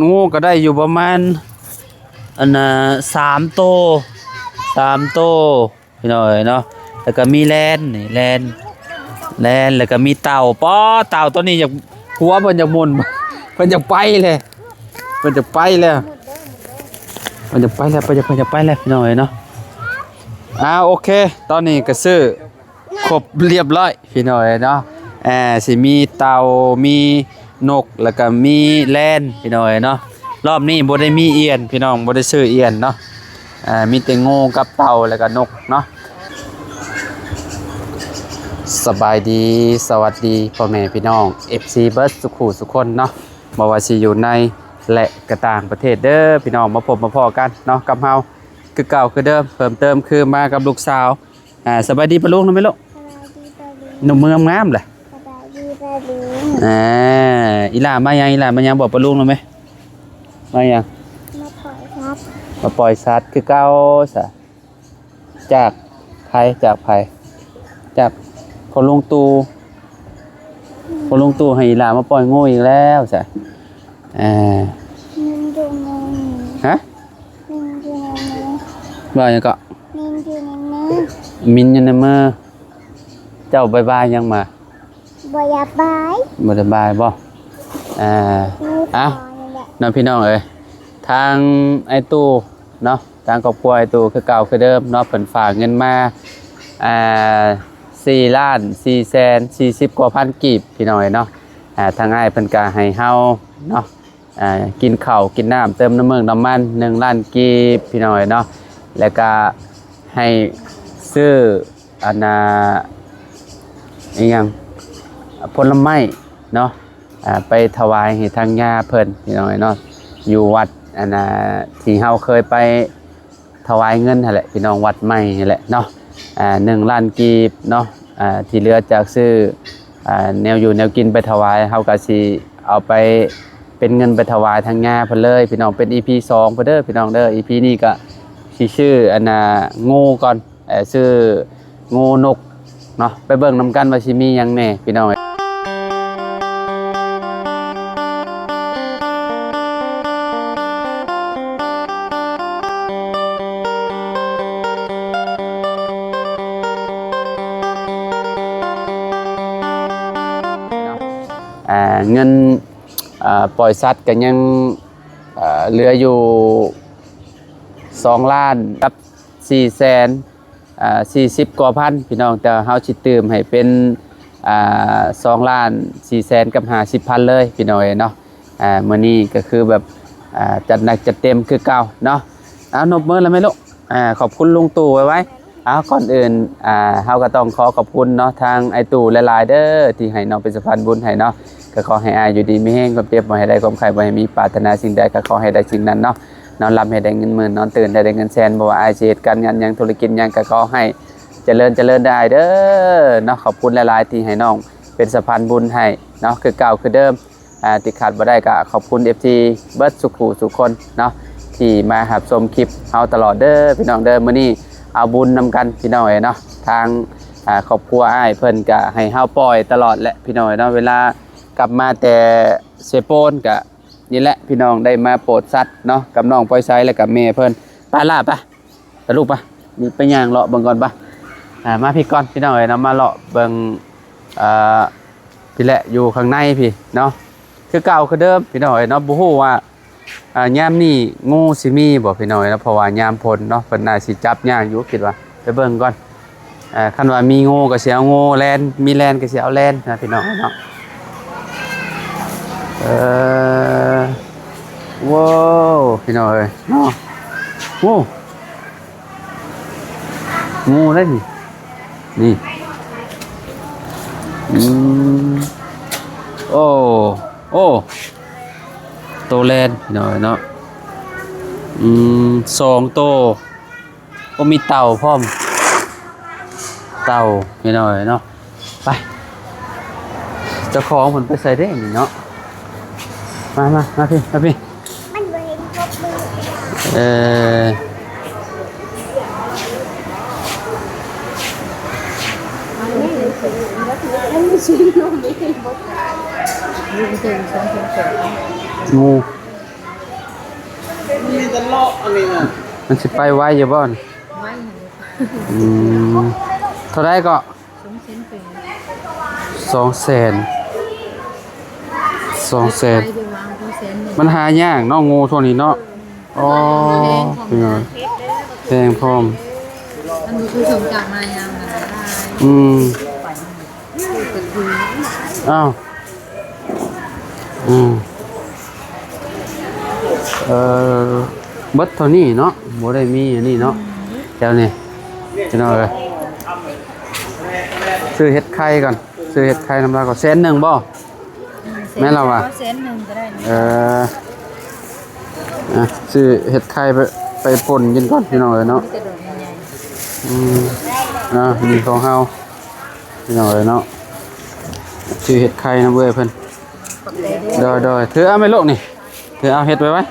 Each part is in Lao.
ງູກໍໄດ້ຢູ່ປະມານ ອັນນ່າ ສາມໂຕ ສາມໂຕ ພີ່ນ້ອງເອີຍເນາະ. ແລ້ວກໍມີແລນນີ້ ແລນ ແລນ ແລ້ວກໍມີເຕົ່າ. ປ້າ ເຕົ່າຕົວນີ້ຢາກ ຫົວເພິ່ນຢາກໝຸ່ນ ເພິ່ນຢາກໄປແລ້ວ ເພິ່ນຢາກໄປແລ້ວ ເພິ່ນຢາກໄປແລ້ວ ເພິ່ນຢາກ ເພິ່ນຢາກໄປແລ້ວ ພີ່ນ້ອງເອີຍເນາະ. ອ່າ ໂອເຄ ຕອນນີ້ກໍຊື້ຄົບລຽບຮ້ອຍ ພີ່ນ້ອງເອີຍເນາະ. ອ່າ ຊິມີເຕົ່າ ມີນົກ ແລ້ວກໍມີແລນ ພີ່ນ້ອງເອີຍເນາະ. ລອບນີ້ບໍ່ໄດ້ມີອຽນ ພີ່ນ້ອງ ບໍ່ໄດ້ຊື້ອຽນເນາະ. ອ່າ ມີແຕ່ງູກັບເຕົ່າ ແລ້ວກໍນົກເນາະ. ສະບາຍດີ ສະຫວັດດີພໍ່ແມ່ພີ່ນ້ອງ ເອັຟຊີ ເບິດສູ່ຄູ່ສູ່ຄົນເນາະ. ບໍ່ວ່າຊິຢູ່ໃນ ແລະ ກໍຕ່າງປະເທດເດີ ພີ່ນ້ອງ ມາພົບມາພໍ້ກັນເນາະ ກັບເຮົາຄືເກົ່າຄືເດີມ. ເພີ່ມເຕີມຄືມາກັບລູກສາວ. ອ່າ ສະບາຍດີປ້າລຸງນຳແມ່ລູກ. ສະບາຍດີປ້າລຸງ. ໜຸ່ມງາມໆແຫຼະ. ສະບາຍດີປ້າລຸງ. ອ່າ ອີ່ຫຼ້າມາຫຍັງ ອີ່ຫຼ້າມາຫຍັງ ບອກປ້າລຸງນຳແມ່. ມາຫຍັງ? ມາປ່ອຍສັດ ມາປ່ອຍສັດຄືເກົ່າຊະ. ຈາກໃຜ? ຈາກໃຜ? ຈາກພໍ່ລຸງຕູ້. ອືມ ພໍ່ລຸງຕູ້ໃຫ້ອີ່ຫຼ້າມາປ່ອຍງູອີກແລ້ວຊະ. ເອີ ມີນຢູ່ໃນ ຮະ? ມີນຢູ່ໃນມື. ວ່າຫຍັງເກາະ? ມີນຢູ່ໃນມື. ມີນຢູ່ໃນມື. ເຈົ້າບາຍບາຍຫຍັງມາ? ບໍ່ໄດ້ບາຍ. ບໍ່ໄດ້ບາຍບໍ່? ອ່າ ເອົ້າ ນັ້ນແຫຼະເນາະ ພີ່ນ້ອງເອີຍ. ທາງອ້າຍຕູ້ເນາະ ທາງຄອບຄົວອ້າຍຕູ້ຄືເກົ່າຄືເດີມເນາະ ເພິ່ນຝາກເງິນມາ ອ່າ ສີ່ລ້ານສີ່ແສນສີ່ສິບກວ່າພັນກີບ ພີ່ນ້ອງເອີຍເນາະ. ອ່າ ທາງອ້າຍເພິ່ນກະໃຫ້ເຮົາເນາະ ອ່າ ກິນເຂົ້າກິນນ້ຳ ເຕີມນ້ຳເມືອກນ້ຳມັນ ໜຶ່ງລ້ານກີບ ພີ່ນ້ອງເອີຍເນາະ. ແລ້ວກະໃຫ້ຊື້ ອັນນ່າ ອີຫຍັງ ຜົນລະໄມ້ເນາະ ອ່າ ໄປຖວາຍໃຫ້ທາງຍ່າເພິ່ນ ພີ່ນ້ອງເນາະ ຢູ່ວັດ ອັນນ່າ ທີ່ເຮົາເຄີຍໄປຖວາຍເງິນຫັ້ນແຫຼະ ພີ່ນ້ອງ ວັດໃໝ່ຫັ້ນແຫຼະເນາະ. ອ່າ ໜຶ່ງລ້ານກີບເນາະ. ອ່າ ທີ່ເຫຼືອຈາກຊື້ ອ່າ ແນວຢູ່ແນວກິນໄປຖວາຍ ເຮົາກໍຊິເອົາໄປເປັນເງິນໄປຖວາຍທາງຍ່າເພິ່ນເລີຍ ພີ່ນ້ອງ. ເປັນອີພີສອງພຸ້ນເດີ ພີ່ນ້ອງເດີ. ອີພີນີ້ກໍຊິຊື້ ອັນນ່າ ງູກ່ອນ ເອີ ຊື້ງູນົກເນາະ ໄປເບິ່ງນຳກັນວ່າຊິມີຫຍັງແດ່ ພີ່ນ້ອງເອີຍ. ອ່າ ເງິນ ອ່າ ປ່ອຍສັດກໍຍັງ ອ່າ ເຫຼືອຢູ່ສອງລ້ານກັບສີ່ແສນ ອ່າ ສີ່ສິບກວ່າພັນ ພີ່ນ້ອງ. ແຕ່ເຮົາຊິຕື່ມໃຫ້ເປັນ ອ່າ ສອງລ້ານສີ່ແສນກັບຫ້າສິບພັນເລີຍ ພີ່ນ້ອງເອີຍເນາະ. ອ່າ ມື້ນີ້ກໍຄືແບບ ອ່າ ຈັດໜັກຈັດເຕັມຄືເກົ່າເນາະ. ເອົາ ນົບມືແລ້ວແມ່ລູກ. ອ່າ ຂອບຄຸນລຸງຕູ້ໄວໆ. ເອົາ ກ່ອນອື່ນ ອ່າ ເຮົາກໍຕ້ອງຂໍຂອບຄຸນເນາະ ທາງອ້າຍຕູ້ຫຼາຍໆເດີ ທີ່ໃຫ້ນ້ອງເປັນສະພານບຸນໃຫ້ເນາະ. ກໍຂໍໃຫ້ອ້າຍຢູ່ດີມີແຮງ ຄວາມເຈັບບໍ່ໃຫ້ໄດ້ ຄວາມໄຂ້ບໍ່ໃຫ້ມີ ປາດຖະໜາສິ່ງໃດກໍຂໍໃຫ້ໄດ້ສິ່ງນັ້ນເນາະ. ນອນຫຼັບໃຫ້ໄດ້ເງິນໝື່ນ ນອນຕື່ນໃຫ້ໄດ້ເງິນແສນ. ບໍ່ວ່າອ້າຍຊິເຮັດການງານຫຍັງ ທຸລະກິດຫຍັງ ກໍຂໍໃຫ້ຈະເລີນ ຈະເລີນເດີອ້າຍເດີເນາະ. ຂອບຄຸນຫຼາຍໆທີ່ໃຫ້ນ້ອງເປັນສະພານບຸນໃຫ້ເນາະ ຄືເກົ່າຄືເດີມ. ອ່າ ທີ່ຂາດບໍ່ໄດ້ກໍຂອບຄຸນເອັຟຊີເບິດສູ່ຄູ່ສູ່ຄົນເນາະ ທີ່ມາຮັບຊົມຄລິບເຮົາຕະຫຼອດເດີ ພີ່ນ້ອງເດີ. ມື້ນີ້ເອົາບຸນນຳກັນ ພີ່ນ້ອງເອີຍເນາະ. ທາງ ອ່າ ຄອບຄົວອ້າຍເພິ່ນກໍໃຫ້ເຮົາປ່ອຍຕະຫຼອດແຫຼະ ພີ່ນ້ອງເອີຍເນາະ. ເວລາກັບມາແຕ່ເຊໂປນກໍນີ້ແຫຼະ ພີ່ນ້ອງ ໄດ້ມາໂປດສັດເນາະ ກັບນ້ອງປອຍໄຊ ແລ້ວກໍແມ່ເພິ່ນ. ໄປລະ ໄປ ໄປລູກ ໄປ ໄປຍ່າງເລາະເບິ່ງກ່ອນ ໄປ. ອ່າ ມາພີ້ກ່ອນ ພີ່ນ້ອງເອີຍເນາະ ມາເລາະເບິ່ງ ອ່າ ພີ້ແຫຼະ ຢູ່ຂ້າງໃນພີ້ເນາະ ຄືເກົ່າຄືເດີມ ພີ່ນ້ອງເອີຍເນາະ. ບໍ່ຮູ້ວ່າ ອ່າ ຍາມນີ້ງູຊິມີບໍ່ ພີ່ນ້ອງເອີຍເນາະ ເພາະວ່າຍາມຝົນເນາະ ເພິ່ນໜ້າຊິຈັບຍາກຢູ່ ຄິດວ່າ. ໄປເບິ່ງກ່ອນ. ອ່າ ຄັນວ່າມີງູກໍຊິເອົາງູ ແລນ ມີແລນກໍຊິເອົາແລນນະ ພີ່ນ້ອງເນາະ. ເອີ ວ້າວ ພີ່ນ້ອງເອີຍເນາະ ໂອ້ ງູເດ້ນີ້ ນີ້ ອືມ ໂອ້ ໂອ້ ໂຕແລນ ພີ່ນ້ອງເນາະ ອືມ ສອງໂຕ. ໂອ້ ມີເຕົ່າພ້ອມ ເຕົ່າ ພີ່ນ້ອງເນາະ. ໄປ ເຈົ້າຂອງເພິ່ນໄປໃສເດ້ນີ້ເນາະ. ມາ ມາ ມາພີ້ ມາພີ້ ມັນບໍ່ເຫັນຄົບມື. ເອີ ງູ. ເປັນເລາະອັນນີ້ນະ ມັນຊິໄປໄວຢູ່ບໍ່ນີ້? ໄວຫັ້ນແຫຼະ ອືມ ເທົ່າໃດເກາະ? ສອງແສນ ສອງແສນ ສອງແສນ ມັນຫາຍາກເນາະ ງູຊ່ວງນີ້ເນາະ. ອໍ ແພງພ້ອມ ພີ່ນ້ອງ ແພງພ້ອມ ມັນບໍ່ຄືສົມຈາກມາຍາມນະ ອືມ ອ້າວ ອືມ ເອີ ເບິດເທົ່ານີ້ເນາະ ບໍ່ໄດ້ມີອັນນີ້ເນາະ ແຖວນີ້ ພີ່ນ້ອງເອີຍ. ຊື້ເຫັດໄຂ່ກ່ອນ ຊື້ເຫັດໄຂ່ນຳລາວກ່ອນ ແສນໜຶ່ງບໍ່? ແມ່ນລະວ່າ ແສນໜຶ່ງກໍໄດ້ ເອີ ອ່ະ ຊື້ເຫັດໄຂ່ໄປ ໄປປົ່ນກິນກ່ອນ ພີ່ນ້ອງເອີຍເນາະ ມີແຕ່ດອກໃຫຍ່ໆ ອືມ ອ່າ ນີ້ຂອງເຮົາ ພີ່ນ້ອງເອີຍເນາະ ຊື້ເຫັດໄຂ່ນຳເອື້ອຍເພິ່ນ ໂດຍໆ ຖືເອົາແມ່ລູກນີ້ ຖືເອົາເຫັດໄວ້ໄວ້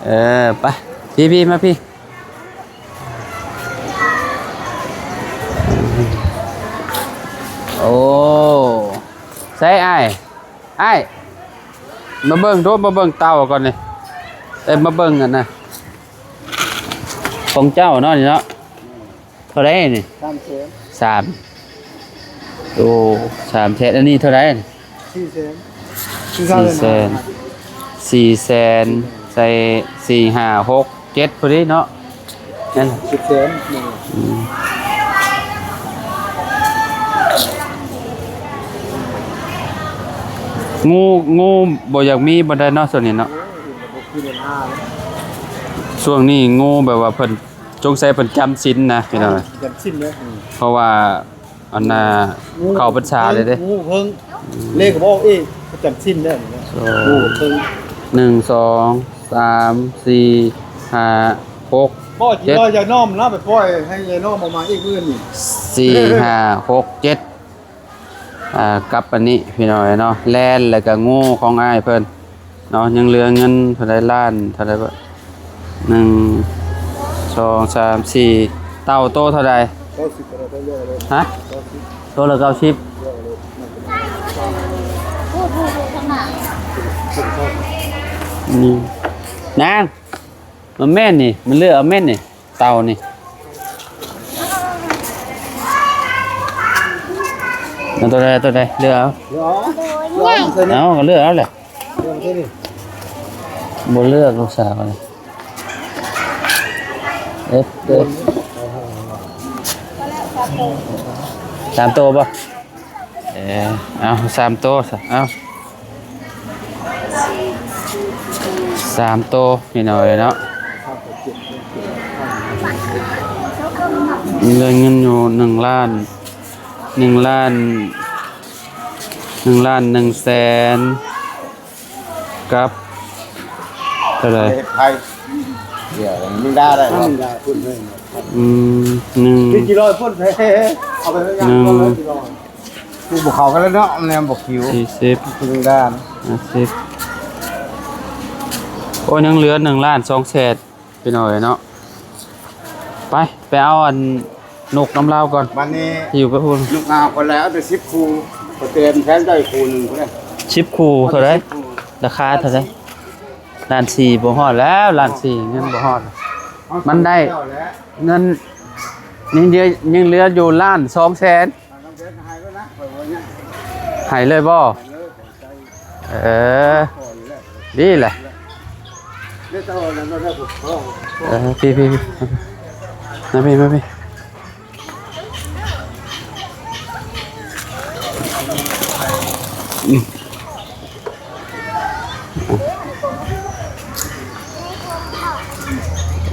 ເອີ ໄປ ພີ່ໆ ມາພີ່. ໂອ້ ໃສອ້າຍ ອ້າຍ ມາເບິ່ງດູ ມາເບິ່ງເຕົ່າກ່ອນນີ້ ເອີ ມາເບິ່ງອັນນະ ຂອງເຈົ້າເນາະນີ້ເນາະ ເທົ່າໃດນີ້? ສາມແສນ ສາມ ໂອ້ ສາມແສນ ອັນນີ້ເທົ່າໃດ? ສີ່ແສນ ສີ່ແສນ ສີ່ແສນ ໃສ່ ສີ່ ຫ້າ ຫົກ ເຈັດ ພໍດີເນາະ ແມ່ນ ສິບແສນ ອືມ ງູ ງູບໍ່ຢາກມີປານໃດເນາະ ຊ່ວງນີ້ເນາະ ໂອ້ຍ ບໍ່ຄືເດືອນຫ້າເນາະ ຊ່ວງນີ້ງູແບບວ່າເພິ່ນ ສົງໄສເພິ່ນຈຳສິນນະ ພີ່ນ້ອງ ຈຳສິນເດ້ ອືມ ເພາະວ່າອັນນ່າ ງູ ເຂົ້າພັນສາແລ້ວເດ້ ງູເພິ່ງ ອືມ ເລກກໍບໍ່ອອກອີກ ຈຳສິນເດ້ ໂອ້ ງູເພິ່ງ ໜຶ່ງ ສອງ ສາມ ສີ່ ຫ້າ ຫົກ ບໍ່ ເຈັດ ຊິວ່າຢາຍນ້ອມນະ ໄປປ່ອຍໃຫ້ຢາຍນ້ອມເອົາມາອີກມື້ນີ້ ສີ່ ຫ້າ ຫົກ ເຈັດ ອ່າ ກັບອັນນີ້ພີ່ນ້ອງເອີຍເນາະ ແລນ ແລ້ວກະງູຂອງອ້າຍເພິ່ນເນາະ ຍັງເຫຼືອເງິນເທົ່າໃດ ລ້ານເທົ່າໃດບໍ່ ໜຶ່ງ ສອງ ສາມ ສີ່ ເຕົ່າໂຕເທົ່າໃດ? ເກົ້າສິບ ເທົ່າໃດ ເລືອກເອົາເລີຍ ຮະ? ເກົ້າສິບ ໂຕລະເກົ້າສິບ ເລືອກເອົາເລີຍ ອືມ ນາງ ມັນແມ່ນນີ້ ມັນເລືອກເອົາແມ່ນນີ້ ເຕົ່ານີ້ ເອົາໂຕໃດ ເອົາໂຕໃດ ເລືອກເອົາ ເລືອກເອົາ ເອົາ ກໍເລືອກເອົາແຫຼະ ເລືອກເອົານີ້ ບໍ່ເລືອກລູກສາວນີ້ ເອັດ ເອັດ ສາມໂຕບໍ່? ເອີ ເອົາສາມໂຕຊະ ເອົາສາມໂຕ ພີ່ນ້ອງເອີຍເນາະ ເຫຼືອເງິນຢູ່ໜຶ່ງລ້ານ ໜຶ່ງລ້ານ ໜຶ່ງລ້ານໜຶ່ງແສນ ກັບເທົ່າໃດ? ເຮັດໄທ ດຽວ ໜຶ່ງດາໄດ້ບໍ່? ໜຶ່ງດາພຸ້ນເລີຍ ອືມ ໜຶ່ງ ກິໂລພຸ້ນ ເອົາໄປ ໜຶ່ງ ປູກບໍ່ເຂົ້າກັນແລ້ວເນາະ ແນວບໍ່ຄິວ ສີ່ສິບ ໜຶ່ງດາ ຫ້າສິບ ໂອ້ຍ ຍັງເຫຼືອໜຶ່ງລ້ານສອງແສນ ພີ່ນ້ອງເອີຍເນາະ ໄປ ໄປເອົາອັນ ນົກນຳລາວກ່ອນ ບັດນີ້ ຫິ້ວໄປພຸ້ນ ນົກເອົາກ່ອນແລ້ວ ເອົາແຕ່ສິບຄູ່ ກໍແຕ່ມແຖມເຈົ້າອີກຄູ່ໜຶ່ງພຸ້ນເດ້ ສິບຄູ່ເທົ່າໃດ? ສິບຄູ່ ລາຄາເທົ່າໃດ? ລ້ານສີ່ ບໍ່ຮອດແລ້ວ ລ້ານສີ່ ເງິນບໍ່ຮອດ ມັນໄດ້ເງິນ ຍັງເຫຼືອ ຍັງເຫຼືອຢູ່ລ້ານສອງແສນ ໃຫ້ເລີຍບໍ່? ເອີ ດີແຫຼະ ເອີ ພີ່ ພີ່ ພີ່ ມາພີ່ ມາພີ່ ອືມ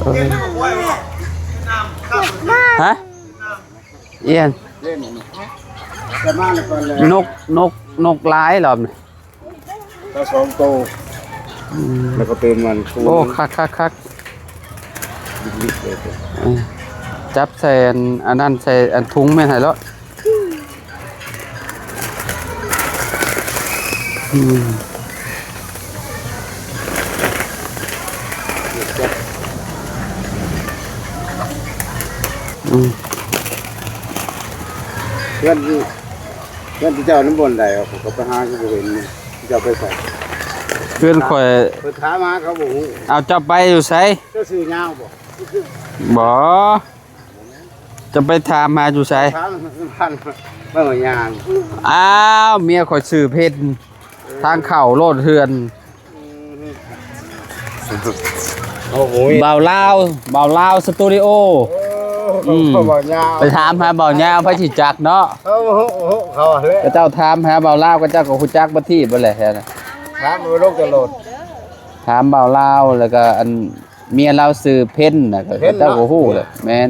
ເອີ ຮະ? ອີ່ຫຍັງ? ນົກ ນົກ ນົກຫຼາຍລອບນີ້ ກໍສອງໂຕ ອືມ ແລ້ວກໍຕື່ມມັນ ໂອ້ ຄັກໆໆ ເອີ ຈັບໃສ່ອັນ ອັນນັ້ນ ໃສ່ອັນຖົງແມ່ນໃຫ້ໂລດ ອືມ ອືມ ເພື່ອນ ເພື່ອນເຈົ້ານຳບ່ອນໃດ? ຂ້ອຍກໍໄປຫາຄືບໍ່ເຫັນ ເຈົ້າໄປໃສ? ເພື່ອນຂ້ອຍ ເພິ່ນຖາມຫາເຂົາບໍ່ຮູ້. ເອົາ ເຈົ້າໄປຢູ່ໃສ? ເຈົ້າຊື່ຍາວບໍ່? ບໍ່. ຈະໄປຖາມຫາຢູ່ໃສ? ຖາມ ເບິ່ງຍາງ. ອ້າວ ເມຍຂ້ອຍຊື່ເພັນ ທາງເຂົ້າໂລດເຮືອນ. ໂອ້ໂຫ ບ່າວລາວ ບ່າວລາວສະຕູດິໂອ. ໂອ້ ອືມ ບ່າວຍາວ ໄປຖາມຫາບ່າວຍາວ ໃຜຊິຈັກເນາະ. ໂອ້ໂຫ ເຂົາແຫຼະ ເຂົາເຈົ້າຖາມຫາບ່າວລາວ ເຂົາເຈົ້າກໍຮູ້ຈັກເບິດທີ່ເບິດແຫຼະ. ຖາມບໍ່ລົງຈະໂລດ ຖາມບ່າວລາວ ແລ້ວກໍອັນ ເມຍລາວຊື່ເພັນນະ ເພັນເນາະ ເຈົ້າກໍຮູ້ແຫຼະ. ແມ່ນ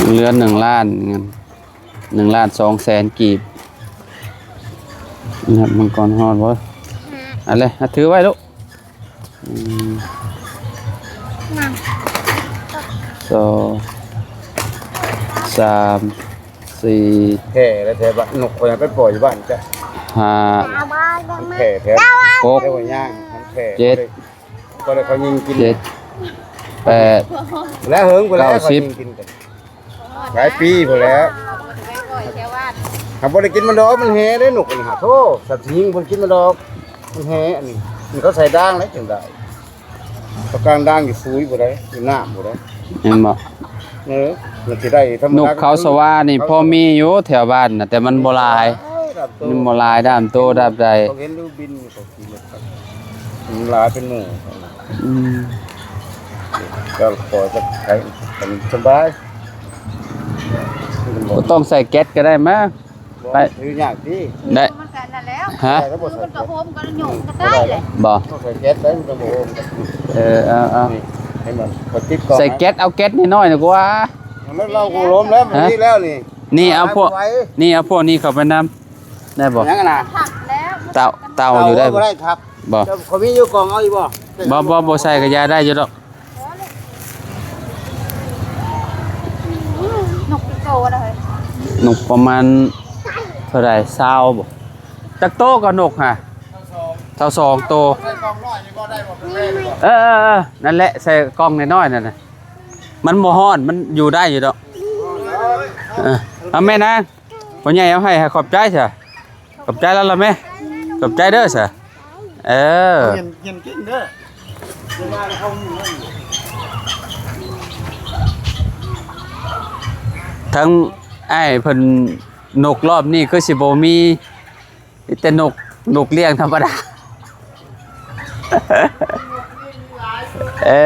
ເຫຼືອໜຶ່ງລ້ານ ເງິນໜຶ່ງລ້ານສອງແສນກີບ. ນັບມັງກອນຮອດບໍ່? ເອົາເລີຍ ເອົາຖືໄວ້ລູກ. ໜຶ່ງ ສອງ ສາມ ສີ່ ແຜ່ແລ້ວແທ້ ນກຂ້ອຍໄປປ່ອຍຢູ່ບ້ານຈ້ະ ຫ້າ ແຜ່ແທ້ ຫົກ ແຕ່ວ່າຍ່າງ ແຜ່ ເຈັດ ບໍ່ໄດ້ ບໍ່ໄດ້ເຂົາຍິງກິນ ເຈັດ ແປດ ແລ້ວເຫິງພຸ້ນແຫຼະ ເກົ້າສິບ ເຂົາຍິງກິນກັນ ຫຼາຍປີພຸ້ນແຫຼະ. ຫາບໍ່ໄດ້ກິນມັນດອກ ມັນແຫ່ເດ້ ນົກນີ້ຫາ ໂທ້ ສັດຊິງບໍ່ໄດ້ກິນມັນດອກ ມັນແຫ່ອັນນີ້ ມັນເຂົາໃສ່ດ່າງໄດ້ຈັ່ງໃດ ເຂົາກາງດ່າງຢູ່ຟຸຍບໍ່ໄດ້ ຢູ່ນ້ຳບໍ່ໄດ້ ແມ່ນບໍ່? ເອີ ມັນຊິໄດ້ທຳມະດາ ນົກເຂົາສະຫວານີ້ພໍມີຢູ່ແຖວບ້ານນະ ແຕ່ມັນບໍ່ຫຼາຍ ມັນບໍ່ຫຼາຍດາມໂຕດາມໃດ ເຂົາເຫັນຢູ່ບິນ ມັນຫຼາຍເປັນໝູ່ ອືມ ກໍພໍຈະໃຊ້ສະບາຍ ບໍ່ຕ້ອງໃສ່ແກັດກໍໄດ້ມາ ບໍ່ ໄປ ຖືຍາກຕິ ໄດ້ ມັນກໍນັ້ນແຫຼະ ຮະ ມັນກໍໂຮມກັນໂຍກກໍຕາຍແຫຼະ ບໍ່ ຕ້ອງໃສ່ແກັດໄດ້ ມັນກໍບໍ່ໂຮມກັນ ເອີ ເອົາໆ ນີ້ ໃຫ້ມັນ ເອົາຕິດກ່ອນ ໃສ່ແກັດ ເອົາແກັດນ້ອຍໆ ດີກວ່າ ແລ້ວເຮົາກໍລົມແລ້ວ ຮະ ນີ້ແລ້ວນີ້ ນີ້ເອົາພວກ ນີ້ເອົາພວກນີ້ເຂົ້າໄປນຳ ໄດ້ບໍ່? ຫຍັງນະ? ເຕົາ ເຕົາຢູ່ໄດ້ບໍ່? ບໍ່ໄດ້ຄັບ ບໍ່ ເຈົ້າ ຂ້ອຍມີຢູ່ກ່ອງ ເອົາອີກບໍ່? ບໍ່ ບໍ່ ບໍ່ໃສ່ກະຢ່າ ໄດ້ຢູ່ດອກ ນົກຈັກໂຕລະເຮີ້ຍ? ນົກປະມານເທົ່າໃດ? ຊາວບໍ່? ຈັກໂຕກໍນົກຫະ? ຊາວສອງໂຕ ໃສ່ກ່ອງນ້ອຍນີ້ບໍ່ໄດ້ບໍ່? ເອີໆໆ ນັ້ນແຫຼະ ໃສ່ກ່ອງນ້ອຍໆນັ້ນນະ ມັນບໍ່ຮ້ອນ ມັນຢູ່ໄດ້ຢູ່ດອກ ເອີ ເອົາແມ່ນາງ ພໍ່ໃຫຍ່ເອົາໃຫ້ ໃຫ້ຂອບໃຈຊະ ຂອບໃຈລາວລະແມ່ ຂອບໃຈເດີຊະ ເອີ ຮຽນ ຮຽນເກັ່ງເດີ ທັງອ້າຍເພິ່ນ ນົກລອບນີ້ຄືຊິບໍ່ມີ ມີແຕ່ນົກ ນົກລ້ຽງທຳມະດາ ເອີ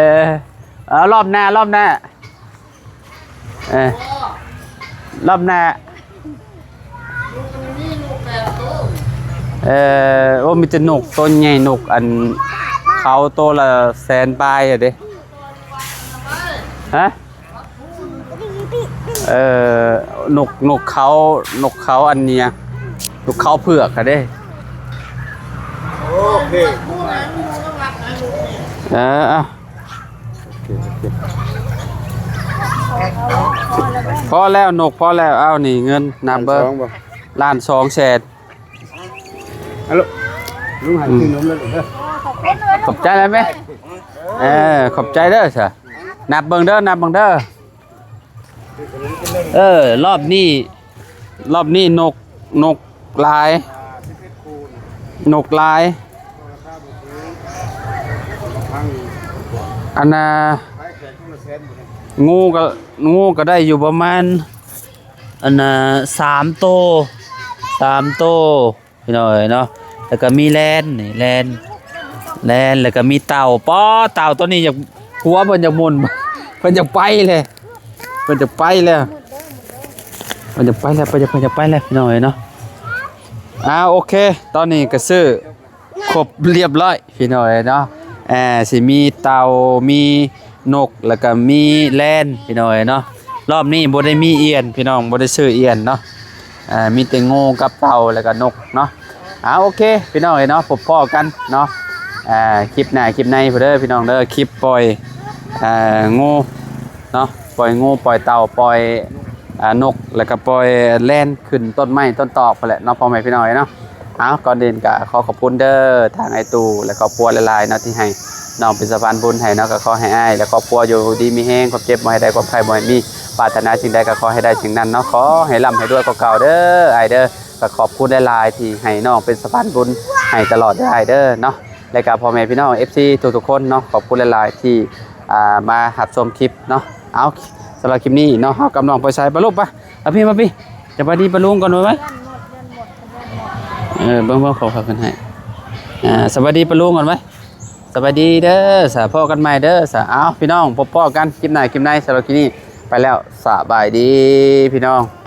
ເອົາລອບໜ້າ ລອບໜ້າ ເອີ ລອບໜ້າ ເອີ ໂອ້ ມີແຕ່ນົກໂຕໃຫຍ່ ນົກອັນ ເຂົາໂຕລະແສນປາຍເດ້ ຮະ? ເອີ ນົກ ນົກເຂົາ ນົກເຂົາອັນນີ້ ນົກເຂົາເຜືອກຫັ້ນເດ້ ໂອເຄ ເອີ ເອົາ ພໍແລ້ວ ນົກ ພໍແລ້ວ ເອົາ ນີ້ເງິນ ນັບເບິ່ງ ລ້ານສອງແສນ ອາ ລຸງ ລຸງໃຫ້ຊື້ນົມແລ້ວເດີ ຂອບໃຈຫຼາຍແມ່ ເອີ ຂອບໃຈເດີຊະ ນັບເບິ່ງເດີ ນັບເບິ່ງເດີ ເອີ ລອບນີ້ ລອບນີ້ນົກ ນົກຫຼາຍ ນົກຫຼາຍ ອັນນ່າ ງູກໍ ງູກໍໄດ້ຢູ່ປະມານ ອັນນ່າ ສາມໂຕ ສາມໂຕ ພີ່ນ້ອງເອີຍເນາະ ແລ້ວກໍມີແລນນີ້ ແລນ ແລນ ແລ້ວກໍມີເຕົ່າ ປໍ ເຕົ່າຕົວນີ້ຢາກ ຫົວເພິ່ນຢາກໝຸ່ນ ເພິ່ນຢາກໄປແລ້ວ ເພິ່ນຢາກໄປແລ້ວ ເພິ່ນຢາກໄປແລ້ວ ເພິ່ນຢາກ ເພິ່ນຢາກໄປແລ້ວ ພີ່ນ້ອງເອີຍເນາະ ອາ ໂອເຄ ຕອນນີ້ກໍຊື້ຄົບລຽບຮ້ອຍ ພີ່ນ້ອງເອີຍເນາະ ເອີ ຊິມີເຕົ່າ ມີນົກ ແລ້ວກໍມີແລນ ພີ່ນ້ອງເອີຍເນາະ ລອບນີ້ບໍ່ໄດ້ມີອຽນ ພີ່ນ້ອງ ບໍ່ໄດ້ຊື້ອຽນເນາະ ເອີ ມີແຕ່ງູກັບເຕົ່າ ແລ້ວກໍນົກເນາະ ເອົາ ໂອເຄ ພີ່ນ້ອງເອີຍເນາະ ພົບພໍ້ກັນເນາະ ເອີ ຄລິບໜ້າຄລິບໃນພຸ້ນເດີ ພີ່ນ້ອງເດີ ຄລິບປ່ອຍ ເອີ ງູເນາະ ປ່ອຍງູ ປ່ອຍເຕົ່າ ປ່ອຍ ອ່າ ນົກ ແລ້ວກໍປ່ອຍແລນຂຶ້ນຕົ້ນໄມ້ຕົ້ນຕອກພຸ້ນແຫຼະເນາະ ພໍ່ແມ່ພີ່ນ້ອງເອີຍເນາະ ເອົາ ກ່ອນອື່ນກໍຂໍຂອບຄຸນເດີ ທາງອ້າຍຕູ້ ແລະ ຄອບຄົວຫຼາຍໆເນາະ ທີ່ໃຫ້ນ້ອງເປັນສະພານບຸນໃຫ້ເນາະ ກໍຂໍໃຫ້ອ້າຍ ແລະ ຄອບຄົວຢູ່ດີມີແຮງ ຄວາມເຈັບບໍ່ໃຫ້ໄດ້ ຄວາມໄຂ້ບໍ່ໃຫ້ມີ ປາດຖະໜາສິ່ງໃດກໍຂໍໃຫ້ໄດ້ສິ່ງນັ້ນເນາະ ຂໍໃຫ້ລ່ຳໃຫ້ລວຍກວ່າເກົ່າເດີອ້າຍເດີ. ກໍຂອບຄຸນຫຼາຍໆທີ່ໃຫ້ນ້ອງເປັນສະພານບຸນໃຫ້ຕະຫຼອດເດີອ້າຍເດີເນາະ ແລະກໍພໍ່ແມ່ພີ່ນ້ອງເອັຟຊີທຸກໆຄົນເນາະ ຂອບຄຸນຫຼາຍໆທີ່ ອ່າ ມາຮັບຊົມຄລິບເນາະ. ເອົາ ສຳລັບຄລິບນີ້ເນາະ ເຮົາກັບນ້ອງໄປໃສ ໄປລູກ ໄປ ເອົາພີ່ມາພີ່ ສະບາຍດີປ້າລຸງກ່ອນໄວ້ໄວ້. ເອີ ເບິ່ງ ເບິ່ງ ຂໍເພິ່ນໃຫ້ ອ່າ ສະບາຍດີປ້າລຸງກ່ອນໄວ້ ສະບາຍດີເດີ ສະ ພໍ້ກັນໃໝ່ເດີ ສະ. ເອົາ ພີ່ນ້ອງ ພົບພໍ້ກັນຄລິບໜ້າຄລິບໃນ ສຳລັບຄລິບນີ້ໄປແລ້ວ ສະບາຍດີພີ່ນ້ອງ.